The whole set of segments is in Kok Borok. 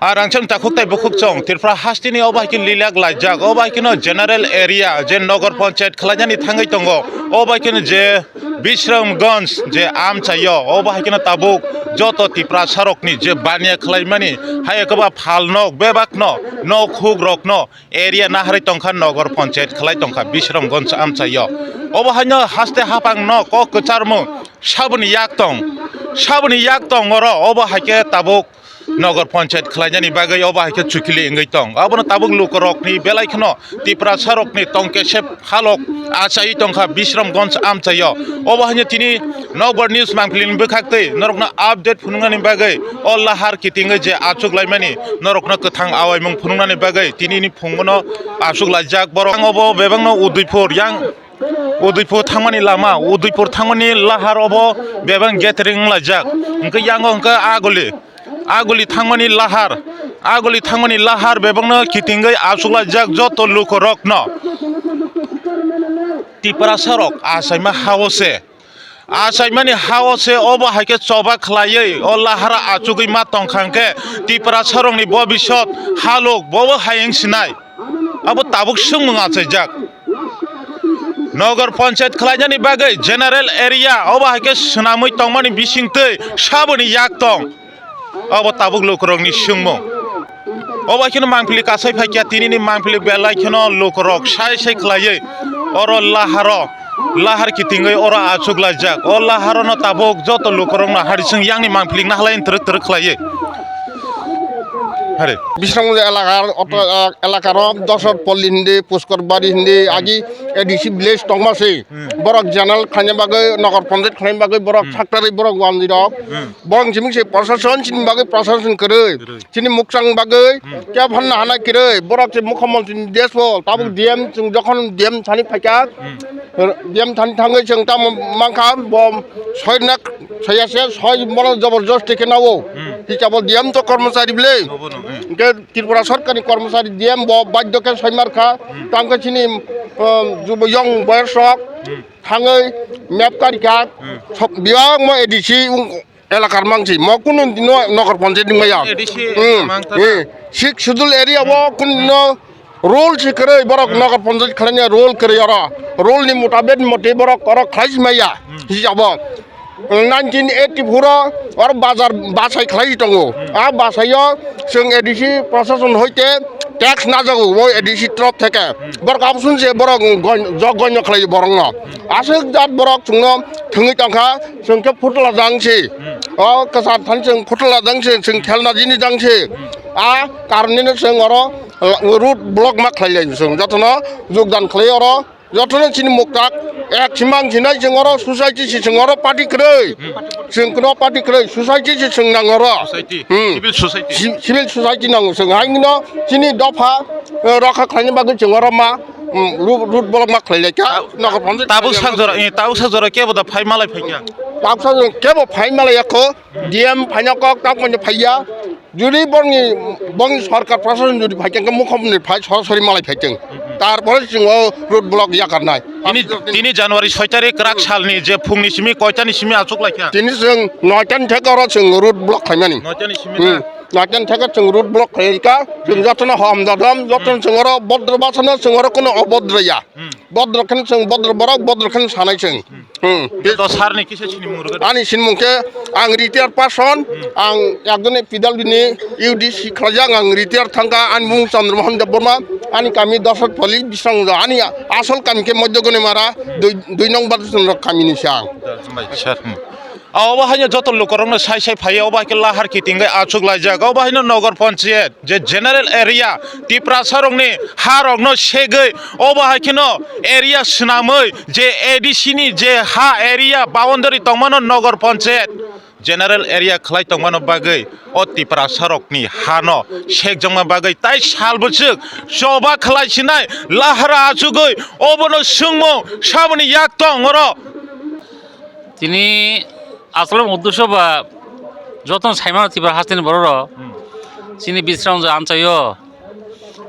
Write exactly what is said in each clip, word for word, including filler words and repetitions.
A rangchak takhuk tai bukhuk chong Tripura hasteni obo hai khe lilak laijak, obo hai kheno general area je Nagar Panchayat khlainani thangwi tongo, obo hai kheno je Bisramganj je amchaio, obo hai kheno tabuk joto Tiprasarokni je baniya khlaimani hai ekaba phalnok bebakno nok hukrokno area naharwi tongkha Nagar Panchayat khlai tongkha Bisramganj amchaio. Obo haino haste hapangno kok kwcharmung saboni yak tong, saboni yak tong oro obo hai khe tabuk Nagar Panchayat khlainani bagwi obo hai khe chukili wngwi tong. Abono tabuk lukurokni belai kheno Tiprasarokni tongkesep halok achaiwi tongkha Bisramganj amchaio. Obo haino tini Nokbar News mangpilini bwkhaktwi norokno update phunuknani bagwi o lahar kitingwi je achuk laimani norokno kwthang awaimung phunuknani bagwi tinini phungono achuk laijak borok. Obo bebakno Udaipur yang Udaipur thangmani lama, Udaipur thangmani lahar obo bebak gathering wnglaijak. Hwnkhe yango hwnkhe Aguli. Aguli thangmani lahar, Aguli thangmani lahar bebakno kitingwi achuklaijak joto lukurokno. Tiprasarok achaima hao se, achaimani hao se obo hai khe choba khlaiwi o lahar achugwi ma tongkha hwnkhe Tiprasarokni bobisot halok bobo hai wng sinai. Abo tabuk swngmung achaijak. Nagar Panchayat khlainani bagwi general area obo hai khe swnamwi tongmani bisingtwi saboni yak tong. Obo tabuk lukurokni swngmung. Obo kheno mangpili kasai phaikya, tinini mangpili belai kheno lukurok sai sai khlaiwi oro laharo, lahar kitingwi oro achuk laijak. O laharono tabuk joto lukurokno harising yakni mangpili nahalai twrwk twrwk khlaiwi. Hari. Bisramganj elakar, oto, hmm, eh, elakaro Dosot Polli hindi, Puskor Bari hindi, hmm, agi A D C village tongma se. Hmm. Borok general khlaina bagwi, Nagar Panchayat khlaina bagwi borok, hmm, secretary borok wanjwi rok. Hmm. Borok simi se prashason sini bagwi prashason kwrwi. Kwrwi. Sini mukchang bagwi, hmm, kya phanna hana kwrwi. Borok se mukhyamantri ni desh bo, tabuk, hmm, D M chwng jokhon D M thani phaikha. Hmm. D M thani thangwi chwng tamo mankha, bo soi nak, soya se, soi bono joborjosti khe nao. Hmm. Hisabo D M to kormochari bile. Obo no, hmm. Hwnkhe Tripura sorkarni kormochari D M bo badhyo khe soi mar kha. Hmm. Tamo khe chini, um, jubo yong boyos rok, hmm, thangwi map kari kha. Hmm. Sok biyang mo A D C wng elakar mangsi. Mo kunu dino Nagar Panchayat ni maya. A D C hmm, mang tara. Hmm. Sixth Schedule area bo, hmm, kunu dino rule si kwrwi borok, hmm, Nagar Panchayat khlaina rule kwrwi oro. Rule ni mutabek mote borok oro khlai si maya. Hmm. Hisabo. Nineteen eighty-four o oro bazar bachai khlai tongo. Hmm. A bachaio chwng A D C prashason hoite tax najago, o A D C trop theke. Hmm. Borok abosong se borok gon-, jok gonyo khlai borokno. Hmm. Aswk jat borok chwngno thwngwi tongkha, chwng khe phutla jang se. Hmm. O kwchar thani chwng phutla jang se, chwng khelna jini jang se. Hmm. A karnino chwng oro road block ma khlai lai chwng. Jotono jogdan khlai oro. Jotono chini muktak ek simang sinai chwng oro society si chwng oro party kwrwi. Hmm. Chwng kwno party kwrwi, society si chwng nang oro. Society, hmm, civil society. Ci-, civil society nango chwng. Haino chini dopha, eh, rokha khlaina bagwi chwng oro ma, hmm, ru-, road block ma khlai lai kha. Ta-, Nagar Panchayat tabuk khlai sak jora, ma eh, tabuk sak jora kebo da phai malai phai kha. Tabuk sak jora kebo phai malai yakho. D M phaina kok tak manya phaiya. Juri bongni, bongni sorkar prashason juri phaikhe mukhyamantri phai sorasori malai phaikhe. Tarpore chwng o road block yakarnai. Tini, tini January soi tarik kwrak salni je phungni simi koitani simi achuk laikha? Tini chwng noitani theke oro chwng road block khlaimani. Noitani simi hmm, na? Noitani theke chwng road block khlaikha. Chwng jotono hom jadam, jotono chwng oro bodro basano chwng oro kuno obodro ya. Hmm. Bodro khen chwng bodro borok bodro khen sanai chwng. Hmm. Hmm. Joto sarni kisa sini mung rwgadi. Ani sinimung khe ang retired person, hmm, ang ekjone P W D ni U D C khlaijak, ang retired thangkha, ani mung Chandra Mohan Debbarma, ani kami Dosot Poli, Biswangjo, ani asol kami khe Modhyogoni Mara, dui, dui nong Badrichandra kami ni se ang. Hambai, sir. Hmm. Obo haino joto lukurokno sai sai phaiwi obo hai khe lahar kitingwi achuk laijak, obo haino Nagar Panchayat. Je general area, Tiprasarokni harokno segwi, obo hai kheno area swnamwi, je A D C ni je ha area boundary tongmano Nagar Panchayat, general area khlai tongmano bagwi, o Tiprasarokni hano sekjakma bagwi, tai sal bwswk choba khlai sinai lahara achugwi, obono swngmung saboni yak tong oro. Tini asole uddesho ba jotono saimano Tripura hasteni bororok, hmm, chini Bisramganj amchaio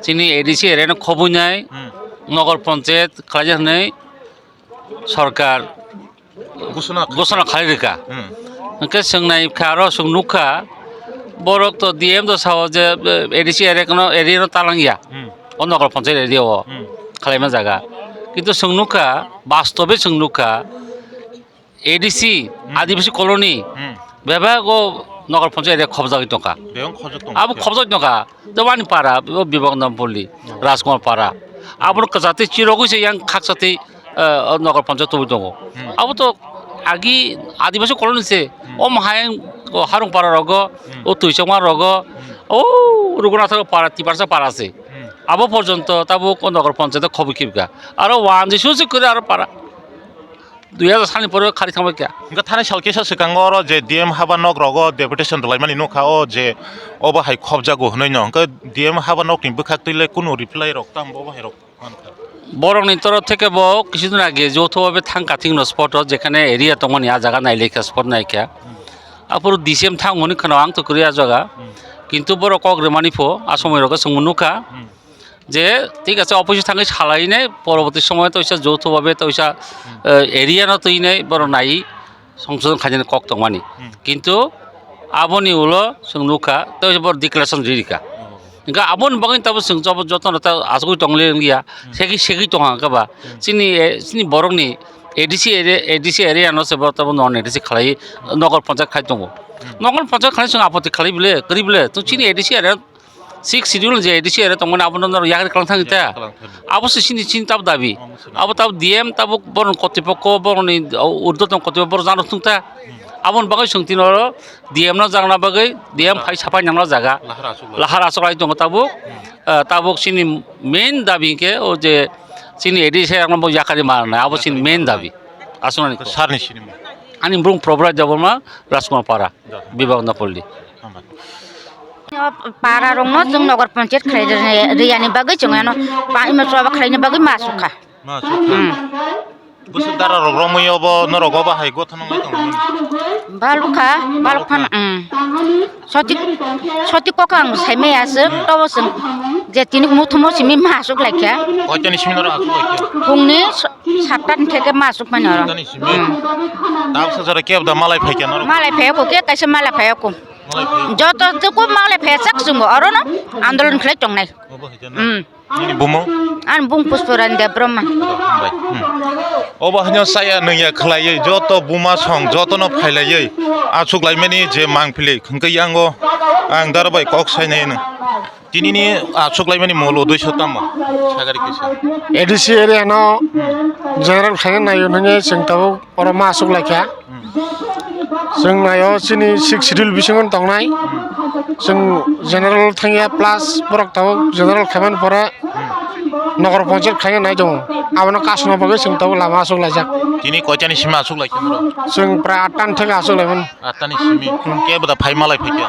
chini A D C area no khobwi nai, hmm, Nagar Panchayat khlaijak hinwi sorkar ghosona khlai rwkha. Hmm. Hwnkhe chwng naikha aro chwng nukha Borok to D M to sao je, eh, A D C area kono area no talang ya. Hmm. O Nagar Panchayat area o Hmm. khalaima jaga. Kintu chwng nukha, bastobe chwng nukha, A D C, Hmm. Adibasi colony, Hmm. bebak o Nagar Panchayat area khobjagwi tongkha. Bebak khobjak tongkha. Abo khobjak tongkha. Jabani para, o Bibak Nampoli, Hmm. Rajkumar para. Abo kwchati chirogwi se yang khaksati, eh, o Nagar Panchayat tubui tongo. Hmm. Abo to agi Adibasi colony se, Hmm. o mahai o Harung para rogo, Hmm. o Tuichongma rogo, Hmm. o Rugunathar para, Tiprasa para se. Hmm. Abo porjonto tabuk o Nagar Panchayat khobwi khibka. Aro wan je susi kore aro para. Dui hajar salni pore khari thangbai kha. Hwnkhe thani sal kisa swkango oro je D M haba nok rogo deputation rwlaimani nukha o je obo hai khobjago hwnwi no. Hwnkhe D M haba nokni bwkhak twi le kunu reply rok tamo bo hai rok mankha. Borokni torof theke bo kisudin age joto bhabe thangkha thik no spot o jekhane area tongmani a jaga nailikha spot naikha. Aphuru D C M thang hwnwi khwna ang to kwrwi a jaga. Hmm. Kintu borok kok rwmani pho a somoi rogo chwngbo nukha. Hmm. Je thik ase, office thangwi salainai, poroborti somoy toisa joto bhabe toisa, Hmm. eh, area no twinai borok nai songsodon khainani kok tongmani. Hmm. Kintu aboni ulo chwng nukha, toisa borok declaration ririkha. Oh. Hingkhe aboni bagwi tabuk chwng jobo jotono ta asugwi tongli wngya, Hmm. segwi segwi tongha hwnkhe ba. Hmm. Chini, eh, chini borokni A D C area, A D C area no se bo tabuk non A D C khlai, Nagar Panchayat khai tongo. Hmm. Nagar Panchayat khlai chwng apoti khlai bile, kwrwi bile, to chini A D C area Sixth Schedule je A D C area tongmani abono norok yakri kwlwng thangwi ta. Yakri kwlwng thangwi. Abo se chini, chini tab dabi. Omo se. Abo tab D M tabuk borokni kotipokko, borokni urdhotong kotipokko borok jano thung ta. Hmm. Aboni bagwi chwng tini oro D M no jangna bagwi D M Lahar. Phai sapai nangna jaga. Lahar achuk lai. Lahar achuk lai tongo tabuk. Hmm. Ah, tabuk chini main dabi hwnkhe o je chini A D C area no bo yakari manai. Abo chini main dabi. Aswknani kok. Sir ni sinimung. Ani mung Probrat Debbarma, Rajkumar Para, Da. Bibak Napoldi. Hambai. Para rokno chwng Nagar Panchayat khlai riyani bagwi chwng ano pa ima choba khlaina bagwi ma sukha. Ma sukha. Hmm. Bwswk dara rok romwi obo norok obo hai gotha nang lai tongmani. Balukha, baluk phano, hmm. Sotik, sotik kok ang sai maya aswk, tobo chwng je tini muthungmo simi ma aswk laikha. Koitani simi norok aswk laikha? Phungni sa-, satta ni theke ma aswk mani oro. Satta ni simi? Hmm. Tabsa jora kebo da malai phaikha norok? Malai phaiya ko, ke kaisa malai phaiya ko. Malai phaiya. Joto tuku malai phaiya sak chwngbo oro no andolon khlai tongnai. Obo hai jana? Hmm. Nini bumung? Ani bung Pushparani Debbarma. Hambai. Hmm. Obo haino saya nungya khlaiwi joto buma song jotono phailaiwi achuk laimani je mangpili hwnkhe yango ang dara bai kok sainai no. Tinini achuk laimani molo duiso tamo sagari kisa. A D C area no general khaina naio hwnwi chwng tabuk oro ma achuk laikha. Hmm. Chwng naio chini sixth schedule bisingo tongnai. Hmm. Chwng general thangya plus borok tabuk general khaimani pore Hmm. Nagar Panchayat khaina nai tongo. Abono kasuna bagwi chwng tabuk lama achuk laijak. Tini koitani simi achuk laikha norok? Chwng prai atta ni theke achuk laimani. Atta ni simi. Hmm. Kebo da phai malai phaikha?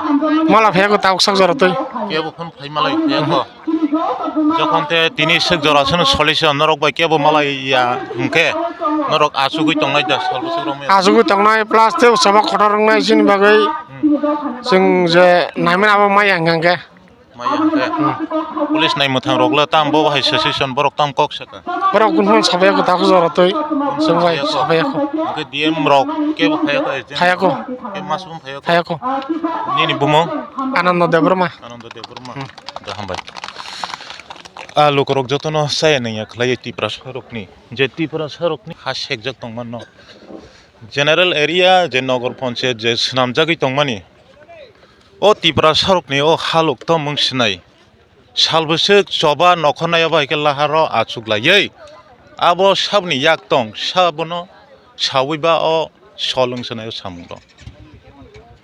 Malai phaiya ko tabuk sak jora twi. Kebo phano phai malai phaiya ko? Jokhon te tini sek jora seno solution norok bai kebo malai ya hwnkhe norok achugwi tongnai da sal bwswk romwi. Achugwi tongnai plus tei usaba kotor wngnai chini bagwi Hmm. chwng je naimani abo maya hwnkha hwnkhe. Maya hwnkhe. Hmm. Police nai mwthang rok le tam bo hai solution borok tam kok saka. Borok kun phano sabai ko takhuk jora twi chwng bai sabai ko. Hwnkhe D M rok kebo phaiya ko agent? Phaiya ko. Kebo masum phaiya ko? Phaiya ko. Nini bumung? Anando Debbarma. Anando Debbarma. Hmm. Da hambai. A lukurok jotono saya nangya khlaiwi Tiprasa rokni, je Tiprasa rokni ha sekjak tongmano. General area je Nagar Panchayat je swnamjagwi tongmani, o Tiprasa rokni o halok to mung sinai. Sal bwswk choba nokhornai abo hai khe laharo achuk laiwi abo saboni yak tong sabono sawi ba o sol wng swnai o samung rok.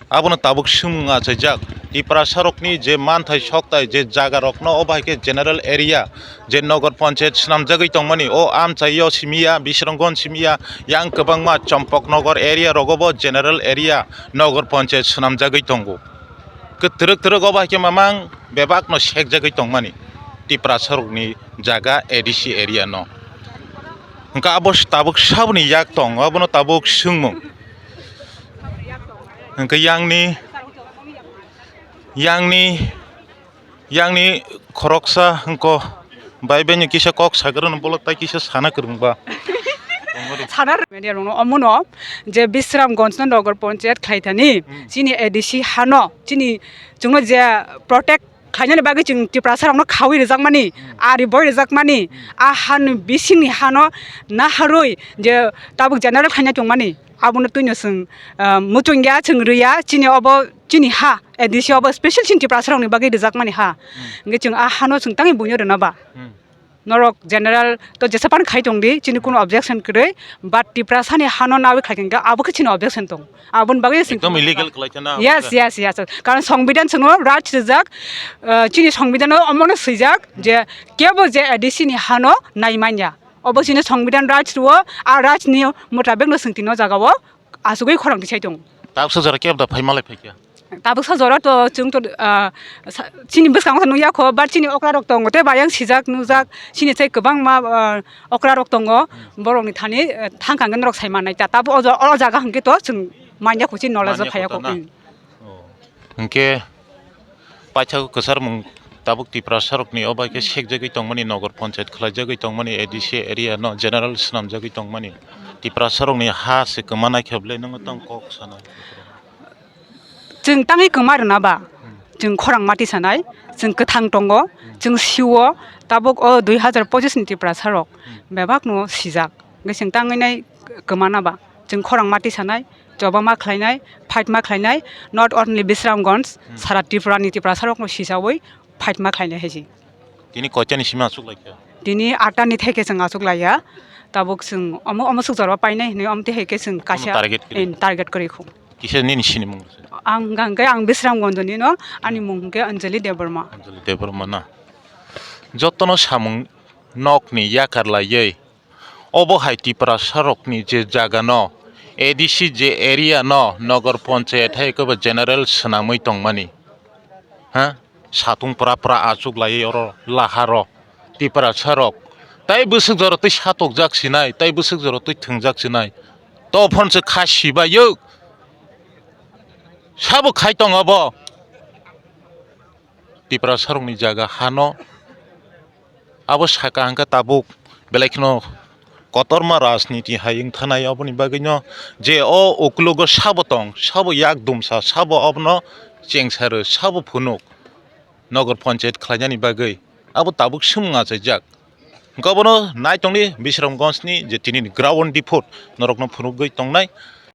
Abono tabuk swngmung achaijak, Tiprasa rokni je manthai sokthai je jaga rokno obo hai khe general area je Nagar Panchayat swnamjagwi tongmani, o amchaio simi ya, Bisramganj simi ya, yang kwbangma Champaknagar area rogo bo general area Nagar Panchayat swnamjagwi tongo. Kwtwrwk twrwk obo hai khe mamang bebakno sekjagwi tongmani Tiprasa rokni jaga A D C area no. Hwnkhe abo tabuk saboni yak tong, abono tabuk swngmung. Hwnkhe yangni, yangni, yangni khoroksa hwnkhe bai bai no kisa kok sagrano bolok tai kisa sana kwrwngba. Sana media rokno omono je Bisramganj no Nagar Panchayat khlai thani, hmm, chini A D C hano chini chwngno je protect khlainani bagwi chwng Tiprasa rokno khaui rijakmani, hmm, ari boi rijakmani, hmm, a han bisingni hano naharwi je tabuk general khlaina tongmani, abono twino chwng, ah, muchungya, chwng rwya, chini obo chini ha, A D C obo special chini Tiprasa rokni bagwi rijakmani ha. Hmm. Hwnkhe chwng a hano chwng tangwi buino rwna ba. Hmm. Norok general to jesa pan khai tong di, chini kunu objection kwrwi, but Tiprasa ni hano nawi khai khe abo khe chini objection tong. Aboni bagwi chwng ekdom illegal khlai khe na. Yes, yes, yes. Karon Songbidan chwngno right swijak, ah, chini Songbidan o omono swijak je kebo je A D C ni hano nai manya. Obo chini Songbidan right rwo, a right ni mutabek no chwng tini o jaga o asugwi khorang tisai tongo. Tabuksa jora kebo da phai malai phai khe. Tabuksa jora to chwng to, ah, sa-, chini bwskango nukya kho, but chini okra rok tongo, tei bayang sijak nukjak, chini sai kwbangma, ah, okra rok tongo, hmm, borokni thani, eh, thang kang norok sai manai ta, tabuk o ja-, o jaga hwnkhe to chwng manya kho, chini knowledge o phaiya kho. Manya kho ta na? Hmm. Oh. Hwnkhe paithago kwcharmung tabuk Tiprasa rokni o bai khe sekjagwi tongmani, Nagar Panchayat khlaijagwi tongmani, A D C area no general swnamjagwi tongmani, Tiprasa rokni ha se kwmanai khe bwle nwng tong kok sanai. Chwng tangwi kwma rwna ba, hmm, chwng khorang mati sanai, chwng kwthang tongo, hmm, chwng siwo, tabuk o dui hazar pochis ni Tiprasa rok, hmm, bebak no sijak, hwnkhe chwng tangwi nai kwma na ba, chwng khorang mati sanai, choba ma khlainai, fight ma khlainai, not only Bisramganj, hmm, sara Tripura ni Tiprasa rok no sijawi fight ma khlainai hai se. Tini koitani simi achuk laikha? Tini atta ni theke chwng achuk laiya. Tabuk chwng omo, omo suk jorba painai hinwi omo twi hai khe chwng kaisa target kwrwi? Target kwrwi khu. Kisa nini sinimung? Ang hwnkha hwnkhe ang Bisramganj ni no, ani mung hwnkhe Anjali Debbarma. Anjali Debbarma na? Jotono samung nokni yakar laiwi obo hai Tiprasa rokni je jaga no, A D C je area no, Nagar Panchayat hai khe bo general swnamwi tongmani. Ha? Satung pra pra achuk laiwi oro laharo Tiprasa rok. Tai bwswk jora twi satokjak sinai, tai bwswk jora twi thwngjak sinai. To phon se kha sibaiyuk. Sabo khai tong abo. Tiprasa rokni jaga hano. Abo saka hwnkhe tabuk belai kheno kotorma rajniti hai wng thanai, oboni bagwino je o uklogo sabo tong, sabo yak dumsa, sabo obono chengsa rw, sabo phunuk Nagar Panchayat khlainani bagwi abo tabuk swmung achaijak. Hwnkhe obono nai tongdi Bisramganj ni je tini ni ground report norokno phunugwi tongnai.